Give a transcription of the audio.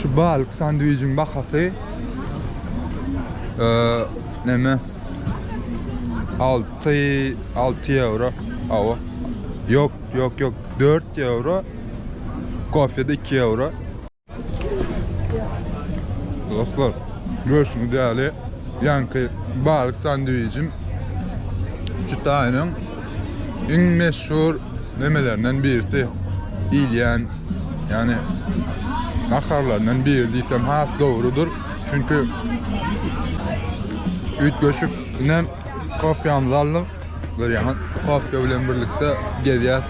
Şu balyk sandwijiň bahasy neme 6 6 ýewro. Awa. Ýok, ýok, ýok. 4 ýewro. Kofe de 2 ýewro. Dostlar, görşüňiz ýaly, ýaňky balyk sandwiçim şu taýynyň iň meşhur nemelerinden birisi iýilýän, ýagny naharlaryndan biri diýsem has dogrudyr. Çünki üýtgeşik ine kofýamyzy aldyk. Görýäňiz, kofýa bilen birlikde gezýäs.